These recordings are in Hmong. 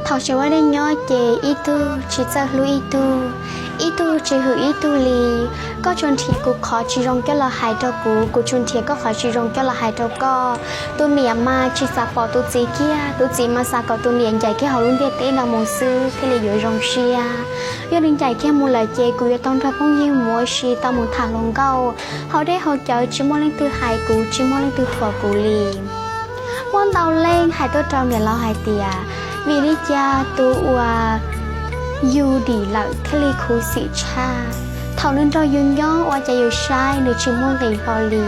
Thaum tseem ua neej nyob ces ib tug tsis txawj hlub ib tug, ib tug tsis hwm ib tug li. Koj tsuas nrhiav kuv qhov tsis zoo coj los hais rau kuv, kuv tsuas nrhiav koj qhov tsis zoo coj los hais rau koj. Tus niam mas tsis xav pom tus txiv kiag, tus txiv mas xav kom tus niam ncaim kiag hauv lub ntiaj teb no mus xwb thiaj li yuav zoo siab. Yog nws ncaim kiag mus lawm ces kuv yuav tau nrog phooj ywg mus ua si, tau mus tham hluas nkauj hauv dej hauv cawv, tsis muaj leej twg hais kuv, tsis muaj leej twg thuam kuv li. Muaj ntau leej hais tuaj rau niam laus hais tias, vim li cas tus uas yus dim lawm thiaj li khuv xim tshaj? Thaum nws nrog yus nyob ua cas yus saib nws tsis muaj nqis hlo li,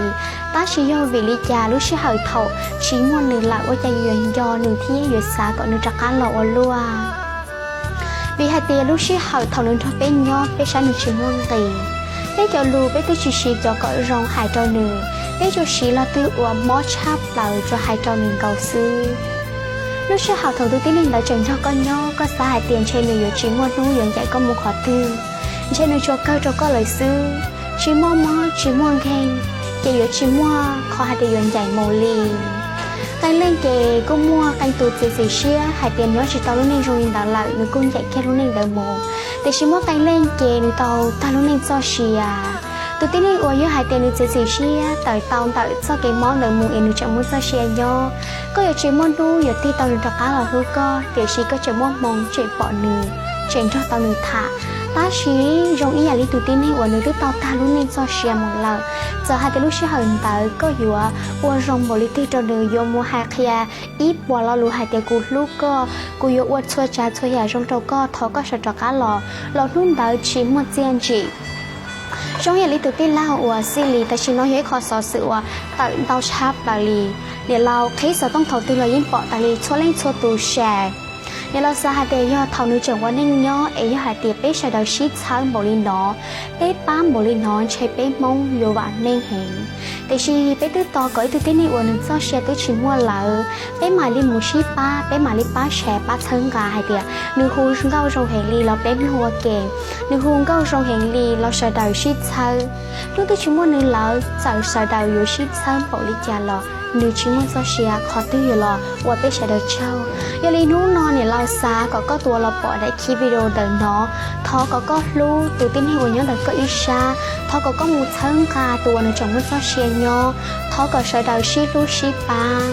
tab sis yog vim li cas lub sij hawm thaum tsis muaj nws lawm ua cas yus yuav nco nws thiab yuav xav kom nws rov qab los ua luaj? Vim hais tias lub sij hawm thaum nws nrog peb nyob peb saib nws tsis muaj nqis. Peb cov lus peb twb tsis siv cov kom zoo hais rau nws, peb tsuas siv lo twg uas mob tshaj plaws tsuas hais rau nws nkaus xwb. Lub sij hawm thaum tus tib neeg ntawd tseem nrog koj nyob, koj xav hais tias ntshe nws yuav tsis muaj hnub yuav ncaim koj mus qhov twg, ntshe nws tsuas kawg rau koj lawm xwb, tsis muaj mob tsis muaj nkeeg, ces yuav tsis muaj qhov hais tias yuav ncaim mus li. Qee leej ces kuj muaj qee tus txiav txim siab hais tias nyob tsis tau lub neej zoo li ntawd lawm, nws kuj ncaim kiag lub neej ntawd mus. Tiam sis muaj qee leej ces nws tau tag lub neej txoj sia. Tus tib neeg uas yog hais tias nws txiav txim siab tawm tau ntawm txoj kev mob ntawd mus es nws tseem muaj txoj sia nyob, koj yuav tsis muaj hnub yuav tig tau nws rov qab los hlub koj, tiam sis koj tseem muaj hmoo tseem pom nws, tseem nrog tau nws tham. Tab sis zoo ib yam li tus tib neeg uas nws twb tau tag lub neej txoj sia mus lawm, txawm hais tias lub sij hawm ntawd koj yuav ua zoo npaum li twg rau nws, yuav mus hais qhia ib puas lo lus hais tias kuv hlub koj, kuv yuav ua txhua tsav txhua yam zoo rau koj, thov koj sawv rov qab los, los hnub ntawd tsis muaj txiaj ntsim. Zoo yam li tus tij laug uas xij li, tam sim no yog ib qho xov xwm uas tawm ntau tshaj plaws li. Niam laus qhib xov tooj thaum twg los yeej pom tas li, txhua leej txhua tus share. Niam laus xav hais tias yog thaum nws tseem ua neej nyob es yog hais tias peb sawv daws sib txhawb npaum li no, peb pab npaum li no ntshe peb Hmoob yuav vam meej heev. Tiam sis peb twb tos kom ib tug tib neeg uas nws txoj sia twb tsis muaj lawm, peb mam li mus sib pab, peb mam li pab share pab txhawb nqa hais tias nws hu nkauj zoo heev li los peb mloog ua ke, nws hu nkauj zoo heev li los sawv daws sib txhawb. Hnub twb tsis muaj nws lawm txawm sawv daws yuav sib txhawb npaum li cas los nws tsis muaj txoj sia qhov twg yuav los ua peb sawv daws tsaug. Yog li hnub no niam laus xav kom koj tus uas los pom daim clip video ntawm no, thov kom koj hlub tus tib neeg uas nyob ntawm koj ib sab, thov kom koj mus txhawb nqa tus uas nws tseem muaj txoj sia nyob, thov kom sawv daws sib hlub sib pab,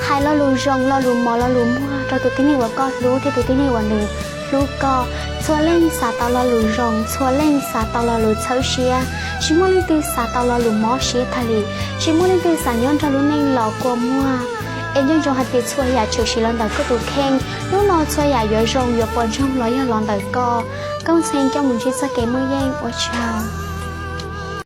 hais lo lus zoo lo lus mos lo lus muag rau tus tib neeg uas koj hlub thiab tus tib neeg uas nws hlub koj. Txhua leej xav tau lo lus zoo, txhua leej xav tau lo lus txhawb siab, tsis muaj leej twg xav tau lo lus mob siab tag li, tsis muaj leej twg xav nyob nrog lub neej los kua muag. Es nco ntsoov hais tias txhua yam tshwm sim los ntawm koj tus kheej, hnub no txhua yam yuav zoo yuav puas ntsoog los yog los ntawm koj. Koj txheej coj mus ntsib txoj kev muaj yeej, ua tsaug.